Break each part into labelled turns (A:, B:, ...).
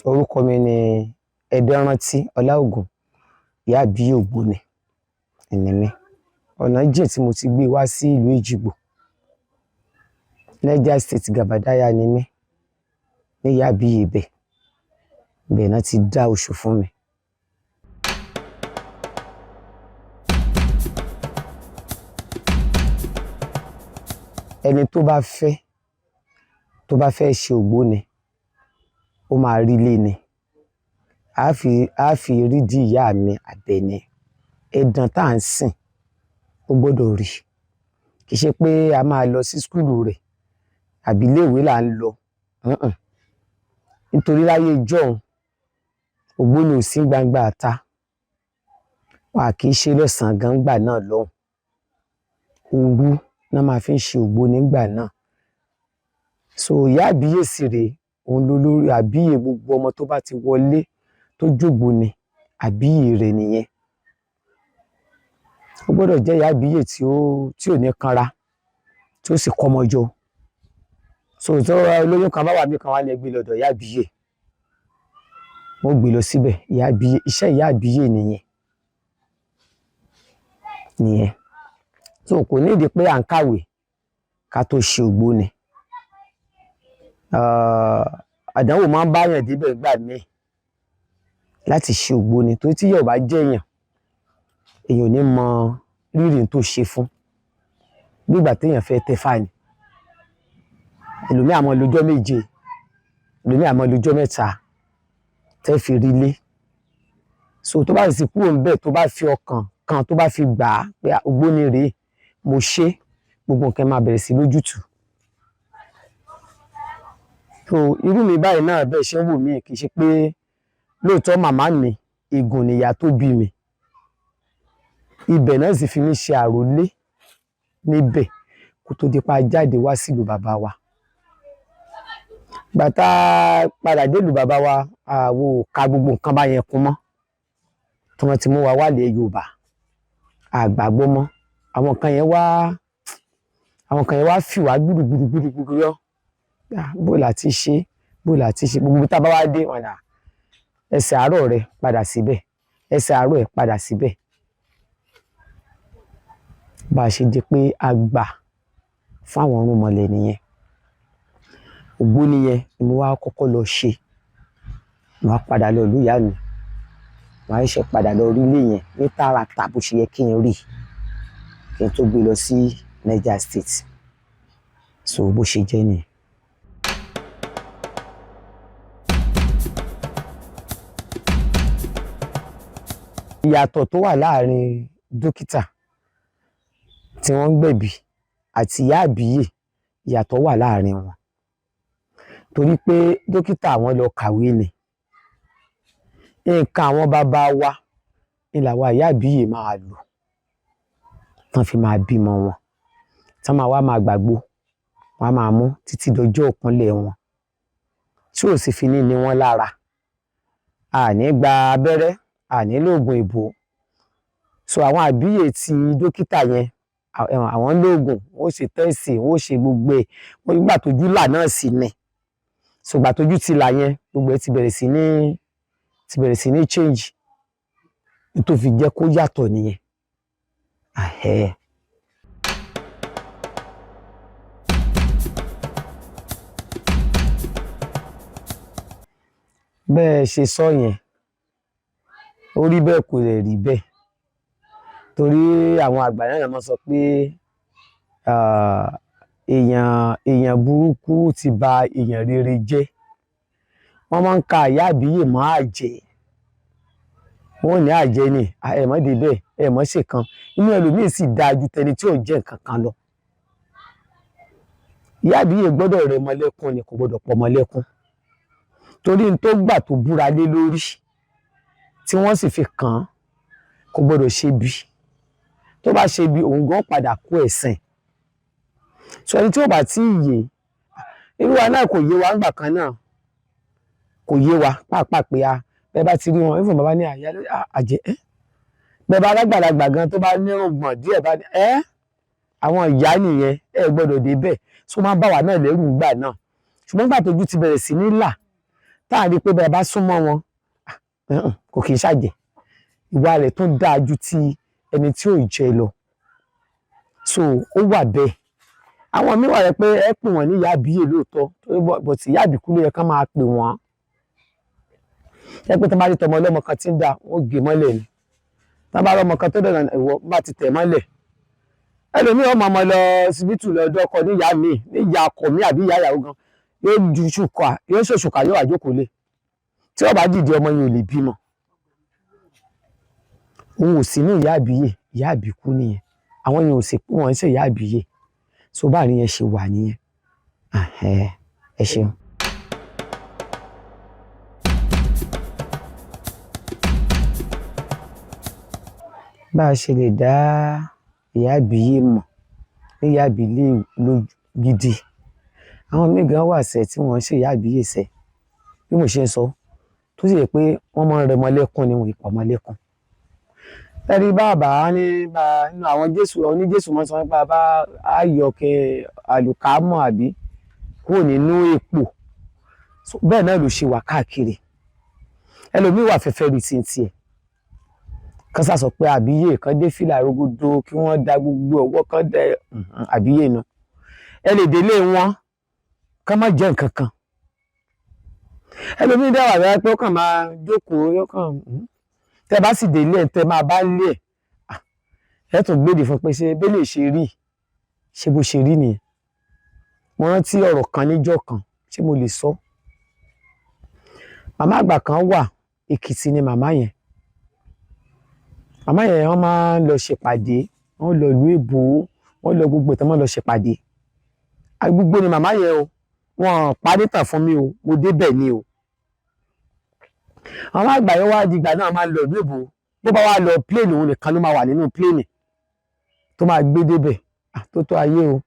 A: Orúkọ mi ni Ẹdẹrántí Ọláògùn, ìyá àbíyè Ògbóni ni mí. Ọ̀nà jìn tí mo ti gbé wá sí ìlú Èjìgbò, Niger State, Gàbàdáyà ni mí, ní ìyá àbíyè ibẹ̀. Ibẹ̀ náà ti dá oṣù fún mi. Ẹni tó bá fẹ́ ṣe Ògbóni, ó máa rí ilé ni. A fi rídìí ìyá mi Àbẹ̀ní. Ẹ̀dàn tá à ń sìn, ó gbọ́dọ̀ rí. Kì í ṣe pé a máa lọ sí school rẹ̀ àbí iléèwé là ń lọ. Nítorí láyé ijọ́un, Ògbóni ò sí gbangba ìta. Wọn à kì í ṣe lọ́sàn-án gan ńgbà náà lọ́hùn. Òru ná máa fi ń ṣe Ògbóni ńgbà náà. So ìyá àbíyè sì rèé, òun lolórí àbíyè gbogbo ọmọ tó bá ti wọlé tó jógbóni, àbíyè rẹ̀ nìyẹn. Ó gbọ́dọ̀ jẹ́ ìyá àbíyè tí ò ní kanra, tí ó sì kọ́mọ jọ. So tó olóyún kan bá wà níbì kan, wọ́n á ní ẹ gbé lọ ọ̀dọ̀ ìyá àbíyè. Wọ́n ó gbé lọ síbẹ̀. Ìyá àbíyè, iṣẹ́ ìyá àbíyè nìyẹn. Nìyẹn. So kò nídìí pé à ń kàwé ká tó ṣe Ògbóni. Àdánwò máa ń báyàn débẹ̀ nígbà míì láti ṣe Ògbóni, torí tí ìyà ò bá jẹ̀yàn, èèyàn ò ní mọ rírì n tó ṣe fún. Bí ìgbà téèyàn fẹ́ tẹ́fá ni. Ẹlòmíì á máa lọ́jọ́ 7, ẹlòmíì á máa lọ́jọ́ 3 tẹ́ fi rí lé. So tó bá sì ti kúrò ńbẹ̀, tó bá fi ọkàn kan tó bá fi gbà á pé Ògbóni rèé, mo ṣe, gbogbo nǹkan máa bẹ̀rẹ̀ sí lójútùú. So irú mi báyìí náà, bẹ́ẹ̀ ṣe ń wò mí, kì í ṣe pé lóòótọ́ màmá mi, Ìgùn nìyá tó bí mi. Ibẹ̀ náà sì fi mí ṣe àrólé níbẹ̀ kó tó di pé a jáde wá sílùú bàbá wa. Ìgbà tá a padà dé ìlú bàbá wa, àwa ò ka gbogbo nǹkan báyẹn kún mọ́. Tí wọ́n ti mú wa wálẹ̀ Yorùbá, a gbàgbọ́ mọ́. Àwọn nǹkan yẹn wá fì wá gbúdùgbudù yọ. Bó là ti ṣe, bó là ti ṣe, gbogbo ibi tá a bá wá dé, wọ́n ní ẹsẹ̀ àárọ̀ rẹ padà síbẹ̀, ẹsẹ̀ àárọ̀ ẹ padà síbẹ̀. Bá a ṣe di pé a gbà fún àwọn irúnmọlẹ̀ nìyẹn. Ògbóni yẹn ni mo wá kọ́kọ́ lọ ṣe. Mo wá padà lọ ìlú ìyá mi. Mo wá ṣẹ̀ṣẹ̀ padà lọ rí ilé yẹn ní tààràtà bó ṣe yẹ kí n rí, kí n tó gbé lọ sí Niger State. So bó ṣe jẹ́ nìyẹn. Ìyàtọ̀ tó wà láàrin dókítà tí wọ́n ń gbẹ̀bí àti ìyá àbíyè, ìyàtọ̀ wà láàrin wọn. Torí pé dókítà, àwọn lọ kàwé ni. Nǹkan àwọn bàbá wa ni làwa ìyá àbíyè máa lò tán fi máa bímọ wọn. Tán máa wá máa gbàgbo, wọ́n á máa mú títí dọjọ́ ìkúnlẹ̀ wọn, tí ò sì fi ní ní wọ́n lára. A ní gba abẹ́rẹ́, a ní lòògùn èbó. So àwọn àbíyè tí dókítà yẹn, àwọn ń lòògùn, wọ́n ó ṣe test, wọ́n ó ṣe gbogbo ẹ̀. Nígbà tójú là náà sì ni. So ìgbà tójú ti là yẹn, gbogbo ẹ̀ ti bẹ̀rẹ̀ sí ní change. N tó fi jẹ́ kó yàtọ̀ nìyẹn. Ẹhẹ́n. Bẹ́ẹ̀ ṣe sọ yẹn, ó rí bẹ́ẹ̀, kò dẹ̀ rí bẹ́ẹ̀. Torí àwọn àgbà náà máa ń sọ pé èèyàn burúkú ti ba èèyàn rere jẹ́. Wọ́n máa ń ka ìyá àbíyè mọ́ àjẹ́. Wọ́n ò ní àjẹ́ ni, ẹ má dé bẹ́ẹ̀, ẹ má ṣe kan. Inú ẹlòmíì sì dáa ju tẹni tí ò jẹ́ nǹkan kan lọ. Ìyá àbíyè gbọ́dọ̀ rẹmọ lẹ́kún ni, kò gbọ́dọ̀ pọmọ lẹ́kún. Torí n tó gbà tó búra lé lórí, tí wọ́n sì fi kàn án, kò gbọ́dọ̀ ṣe bí. Tó bá ṣe bí, òun gan padà kó ẹ̀sìn. So ẹni tí ò bá tí ì yé, irú wa náà kò yé wa ńgbà kan náà. Kò yé wa pàápàá pé a bẹ́ẹ̀ bá ti rí wọn, even bàbá ní àyà àjẹ́ ẹ́. Bẹ́ẹ̀ bá lágbàlagbà gan tó bá nírùngbọ̀n díẹ̀ bá ní ẹ́, àwọn ìyá nìyẹn, ẹ gbọ́dọ̀ dé bẹ́ẹ̀. So máa ń bá wa náà lẹ́rù ńgbà náà. Ṣùgbọ́n nígbà tójú ti bẹ̀rẹ̀ sí ní là, Tá à rí i pé bẹ́ẹ̀ bá súnmọ́ wọn, kò kì í ṣàjẹ́. Ìwà rẹ̀ tún dáa ju ti ẹni tí ò jẹ lọ. So ó wà bẹ́ẹ̀. Àwọn míì wà rẹ pé ẹ pè wọ́n ní ìyá àbíyè lóòótọ́, but ìyá àbíkú ló yẹ ká máa pè wọ́n. Ẹ pé tí wọ́n bá rí tọmọ ọlọ́mọ kan tí ń da, wọ́n gé mọ́lẹ̀ ni. Tí wọ́n bá rí ọmọ kan tó dọ̀nà ìwọ bá ti tẹ̀ mọ́lẹ̀. Ẹlòmíì ọmọ ọmọ lọ síbítù lọ́dọ̀ ọkọ níyà mi, níyà ọkọ mi àbí ìyá ìyàwó gan, yóò ju ṣùkà, yóò ṣòṣùkà, yóò àjókòó lé. Tí ó bá dìde ọmọ yẹn ò lè bímọ. Òun ò sí ní ìyá àbíyè, ìyá àbíkú nìyẹn. Àwọn yẹn ò sì wọ́n ń ṣe ìyá àbíyè. So báàrin yẹn ṣe wà nìyẹn. Ẹ ṣeun. Bá a ṣe lè dá ìyá àbíyè mọ̀ ní ìyá àbílẹ̀ lójú gidi. Àwọn míì gan wà sẹ́ tí wọ́n ń ṣe ìyá àbíyè sẹ́. Bí mo ṣe ń sọ, tó sì jẹ́ pé wọ́n máa ń rẹmọ lẹ́kún ni, wọ́n ì pọmọ lẹ́kún. Ẹ̀rí bàbá ní bá nínú àwọn Jésù, oníjésù máa ń sọ nípa bá ayọ̀kẹ́ àlùkámọ̀ àbí kúrò nínú èpò. So bẹ́ẹ̀ náà ló ṣe wà káàkiri. Ẹlòmíì wà fẹ́fẹ́ rí ti tiẹ̀. Kán sá sọ pé àbíyè kan dé fìlà rogodo kí wọ́n da gbogbo ọwọ́ kan dẹ àbíyè nu. Ẹ lè délé wọn kán má jẹ́ nǹkan kan. Ẹlòmíì dẹ̀ wà bẹ́ẹ̀ pé ó kàn máa jókòó, ó kàn tẹ bá sì délé ẹ̀ tẹ máa bá lé ẹ̀, ẹ tún gbèdè fún pé ṣé bẹ́ẹ̀ lè ṣe rí, ṣé bó ṣe rí nìyẹn. Mo rántí ọ̀rọ̀ kan níjọ́ kan, ṣé mo lè sọ? Màmá àgbà kan wà, Èkìtì ni màmá yẹn. Màmá yẹn wọ́n máa ń lọ ṣèpàdé, wọ́n lọ ìlú èbó, wọ́n lọ gbogbo ìtàn, wọ́n lọ ṣèpàdé. Gbogbo ni màmá yẹn o, wọ́n parí tàn fún mi o, mo débẹ̀ ni o. Àwọn àgbà yẹn wá di ìgbà náà máa ń lọ ìlú èbó. Bó bá wá lọ pléènì, òun nìkan ló máa wà nínú pléènì tó máa gbé débẹ̀. Tó tó ayé o,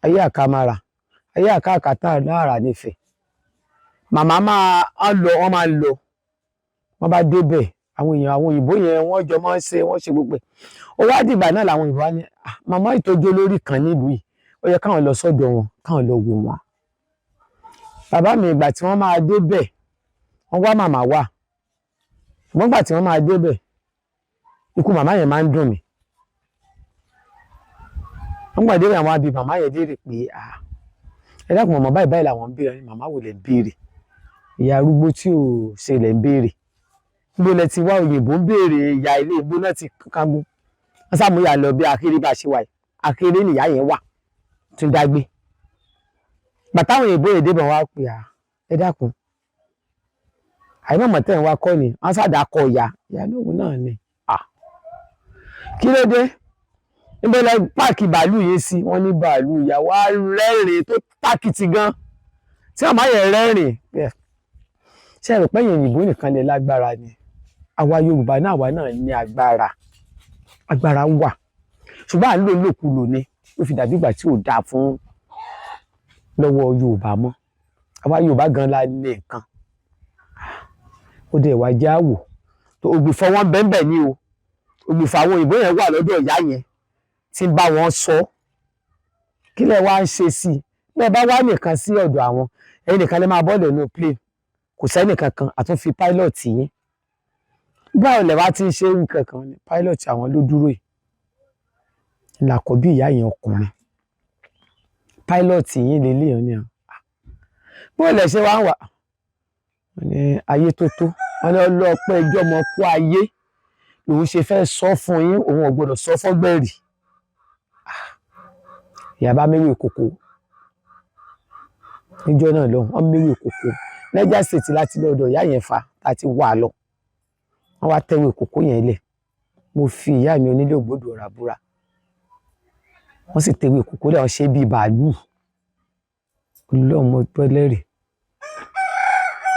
A: ayé àkàmàrà, ayé àkàkàtà náà nífẹ̀ẹ́. Màmá máa ń lọ, wọ́n máa ń lọ, wọ́n bá débẹ̀, àwọn èèyàn, àwọn òyìnbó yẹn wọ́n jọ máa ń ṣe, wọ́n ṣe gbogbo ẹ̀. Ó wá dìgbà náà làwọn òyìnbó wá ní, màmá ìtọ́jú olórí kan nílùú yìí, ó yẹ káwọn lọ sọ́dọ̀ wọn, káwọn lọ wò wọ́n. Bàbá mi ìgbà tí wọ́n máa débẹ̀, wọ́n wá màmá wá. Ṣùgbọ́n ìgbà tí wọ́n máa débẹ̀, ikú màmá yẹn máa ń dùn mí. Wọ́n gbà débẹ̀, àwọn àbí màmá yẹn léèrè pé, ẹ dákun màmá báyìí báyìí làwọn ń béèrè. Màmá wo lẹ̀ ń béèrè? Ìyá arúgbó tí ò ṣe lẹ̀ ń béèrè. Níbo lẹ ti wá? Òyìnbó ń béèrè ìyá ilé ìgbó náà ti kángun. Wọ́n sàmúyà lọ bí akéré bá ṣe wà yìí. Akéré nìyá yẹn wà tún dágbé. Bàtà àwọn òyìnbó yẹn débẹ̀ wá pé, ẹ dákun. Àìmọ̀mọ̀ tẹ̀ ń wá kọ́ ni, wọ́n sàdá kọ ìyá. Ìyá lóhùn náà ni. Kí ló dé? Níbo lẹ páàkì bàálù yìí sí? Wọ́n ní bàálù ìyá wa rẹ́rìn tó tákìtì gan. Tí màmá yẹn rẹ́rìn. Ṣé ẹ rò pé ẹ̀yin òyìnbó nìkan lè lágbára ni? Àwa Yorùbá náà, àwa náà ní agbára. Agbára wà. Ṣùgbọ́n à ń lò lòkulò ni. Ó fi dàbí ìgbà tí ò dáa fún lọ́wọ́ Yorùbá mọ́. Àwa Yorùbá gan la ní nǹkan. Ó dẹ̀ wá jẹ́ àwò. Ògbìfọ̀ wọn bẹ́ẹ̀nbẹ́ẹ̀ ni o. Ògbìfọ̀ àwọn òyìnbó yẹn wà lọ́dọ̀ ìyá yẹn tí ń bá wọn sọ. Kí lẹ wá ń ṣe sí i? Bẹ́ẹ̀ bá wá nìkan sí ọ̀dọ̀ àwọn, ẹ̀yin nìkan lè máa bọ́ọ̀lù nínú plane. Kò sẹ́nì kankan, àtún fi pilot yín. Báwo lẹ wá ti ń ṣe nǹkan kan ni? Pilot àwọn ló dúró yìí. Làkọ̀bí ìyá yẹn ọkùnrin. Pilot yín leléyìí ni. Bó lẹ ṣe wá ń wà? Wọ́n ní ayé tó tó. Wọ́n ní ọlọ́pẹ́ ẹjọ́ ọmọ kú ayé. Lòun ṣe fẹ́ sọ fún yín, òun ò gbọdọ̀ sọ fọ́gbẹ̀rì. Ìyá bá méwèé kòkó. Níjọ́ náà lọ́hùn, wọ́n méwèé kòkó. Niger State láti lọ́dọ̀ ìyá yẹn fa láti wà lọ. Wọ́n wá tẹ́wé kòkó yẹn lẹ̀. Mo fi ìyá mi onílé ògbódò ọ̀rà búra. Wọ́n sì tẹ́wé kòkó lẹ̀, wọ́n ṣe bíi bàálù. Ọlọ́run mo gbọ́ lẹ́rìí.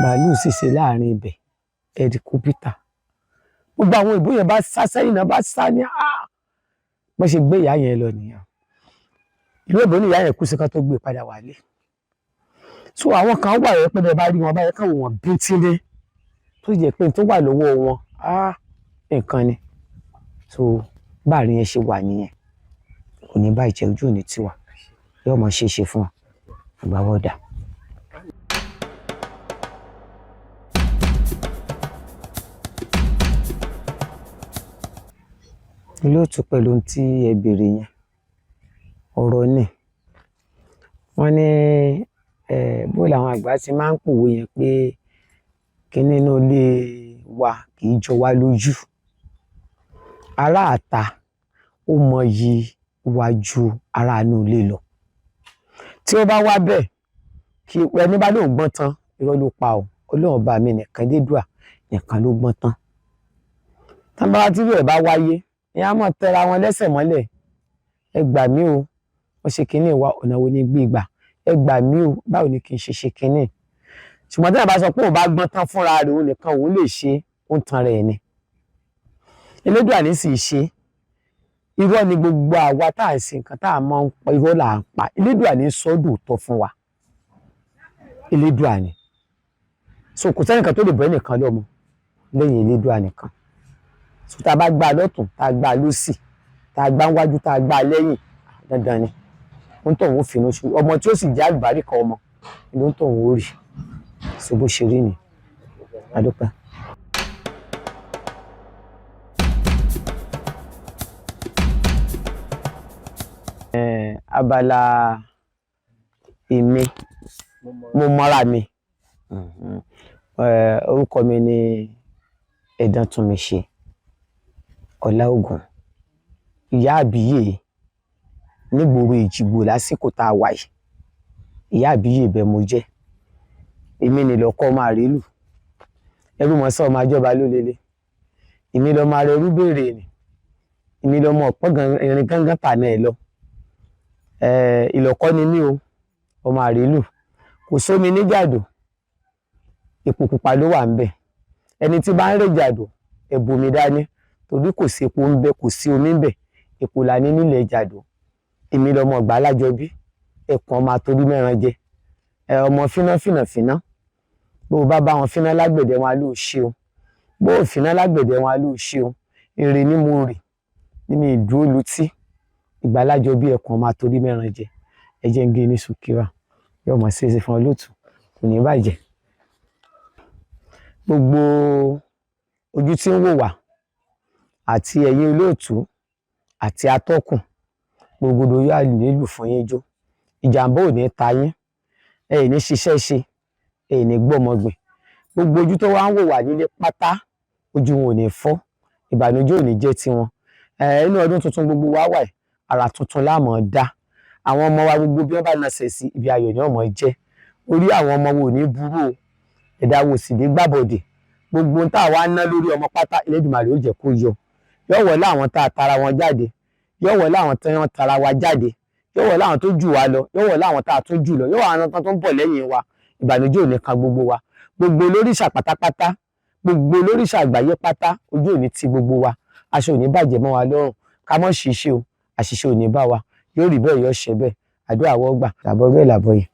A: Bàálù sì ṣe láàrin ibẹ̀, ẹ̀díkópítà. Gbogbo àwọn òyìnbó yẹn bá sá sẹ́yìn náà bá sá ní Wọ́n ṣe gbé ìyá yẹn lọ nìyẹn. Ìlú èbó ni ìyá yẹn kú sí ká tó gbé padà wálé. So àwọn kan wà rẹ pé bẹ́ẹ̀ bá rí wọn báyẹn káwọn wọn bíntín tó jẹ́ pé tó wà lọ́wọ́ wọn, nǹkan ni. So báàrin yẹn ṣe wà nìyẹn. Kò ní bá ìjẹ́ ojú òní tiwa. Yóò mọ ṣe é ṣe fún wa. Àgbà wọ́dà. Olóòtú, pẹ̀lú ohun tí ẹ béèrè yẹn, ọ̀rọ̀ ni. Wọ́n ní bó làwọn àgbà ti máa ń pòwe yẹn pé kíní inú ilé wa kì í jọ wá lójú. Ará àta ó mọyì wa ju ará inú ilé lọ. Tí ó bá wá bẹ́ẹ̀, kí ẹni bá lóun gbọ́n tán, irọ́ ló pa o. Ọlọ́run ọba mi nìkan, Elédùà nìkan ló gbọ́n tán. Tán bá wá tí irú ẹ̀ bá wáyé, ìyẹn á mọ̀ tẹra wọn lẹ́sẹ̀ mọ́lẹ̀. Ẹ gbà mí o, wọ́n ṣe kinní wa, ọ̀nà wo ni gbé gbà? Ẹ gbà mí o, báwo ni kí n ṣe ṣe kinní? Ṣùgbọ́n tí èèyàn bá sọ pé òun bá gbọ́n tán fúnra rẹ̀, òun nìkan òun lè ṣe, ó ń tan rẹ̀ ni. Elédùà ní sì ṣe. Irọ́ ni gbogbo àwa tá à ń ṣe nǹkan tá à máa ń pa, irọ́ là ń pa. Elédùà ní sọ́ dòótọ́ fún wa. Elédùà ni. So kò sẹ́nìkan tó lè bọ́ ẹnìkan lọ́mọ lẹ́yìn Elédùà nìkan. So tá a bá gbá lọ́tùn, tá a gbá lósì, tá a gbá níwájú, tá a gbá lẹ́yìn, dandan ni. Ó ń tọ̀hún ó finú ṣu. Ọmọ tí ó sì jẹ́ àlùbáríkà ọmọ ló ń tọ̀hún ó rí. So bó ṣe rí ni. A dúpẹ́. Abala èmi, mo mọ́ra mi. Orúkọ mi ni Ẹ̀dántunmiṣe Ọláògùn, ìyá àbíyè nígboro Èjìgbò lásìkò tá a wà yìí. Ìyá àbíyè ibẹ̀ mo jẹ́. Èmi nìlọ́kọ́ ọmọ àrélù. Ẹrú mọ́sá ọmọ àjọba ló lele. Èmi lọmọ arẹrú béèrè ni. Èmi lọmọ ọ̀pọ̀ irin gángan tàná ẹ̀ lọ. Ìlọ̀kọ́ ni mí o, ọmọ àrélù. Kò sómi níjàdò, epo pupa ló wà ńbẹ̀. Ẹni tí bá ń rèjàdò, ẹ bomi dání, torí kò sí epo ńbẹ̀, kò sí omi ńbẹ̀. Epo la ní nílẹ̀ Ìjàdò. Èmi lọmọ ọ̀gbá lájọbí, ẹkùn ọmọ atorí mẹ́ran jẹ. Ọmọ fíná fìnà fìná. Bó o bá bá wọn fíná lágbẹ̀dẹ wọn á lóò ṣeun. Bó o fíná lágbẹ̀dẹ wọn á lóò ṣeun. Ire ni mo rì ní mi ìdúró lutí. Ìgbà lájọbí ẹkùn ọmọ atorí mẹ́ran jẹ. Ẹ jẹ́ ń gé ní sùkírà. Yóò mọ̀ ṣeéṣe fún olóòtú. Kò ní bàjẹ́. Gbogbo ojú tí ń wò wá àti ẹ̀yin olóòtú àti atọ́kùn, gbogbo yóò nílù fún yín jó. Ìjàmbá ò ní ta yín. Ẹ ní ṣiṣẹ́ ṣe, ẹ ní gbọ́mọgbìn. Gbogbo ojú tó wá ń wò wá nílé pátá, ojú wọn ò ní fọ́, ìbànújẹ́ ò ní jẹ́ tiwọn. Inú ọdún tuntun gbogbo wa wà yìí, àrà tuntun la mọ̀ dá. Àwọn ọmọ wa gbogbo bí wọ́n bá nasẹ̀ sí, ibi ayọ̀ ni wọ́n mọ̀ jẹ́. Orí àwọn ọmọ wo ò ní burú o. Ẹ̀dá wo sì ní gbàbọ̀dè. Gbogbo ohun tá a wá ná lórí ọmọ pátá, Elédùmarè ó jẹ́ kó yọ. Yóò wọlé àwọn tá a tara wọn jáde. Yóò wọlé àwọn tí wọ́n tara wa jáde. Yóò wọlé àwọn tó jù wá lọ. Yóò wọlé àwọn tá a tún jù lọ. Yóò wọlé àwọn tó ń bọ̀ lẹ́yìn wa. Ìbànújẹ́ ò ní kan gbogbo wa. Gbogbo olórìṣà pátápátá, gbogbo olórìṣà àgbáyé pátá, ojú ò ní ti gbogbo wa. Aṣọ ò ní bàjẹ́ mọ́ wa lọ́rùn. Ká mọ́ ṣìṣe o, àṣìṣe ò ní bá wa. Yóò rí bẹ́ẹ̀, yóò ṣẹ bẹ́ẹ̀. Àdúrà wọ́ gbà. Làbọ̀ rẹ̀ làbọ̀ yìí.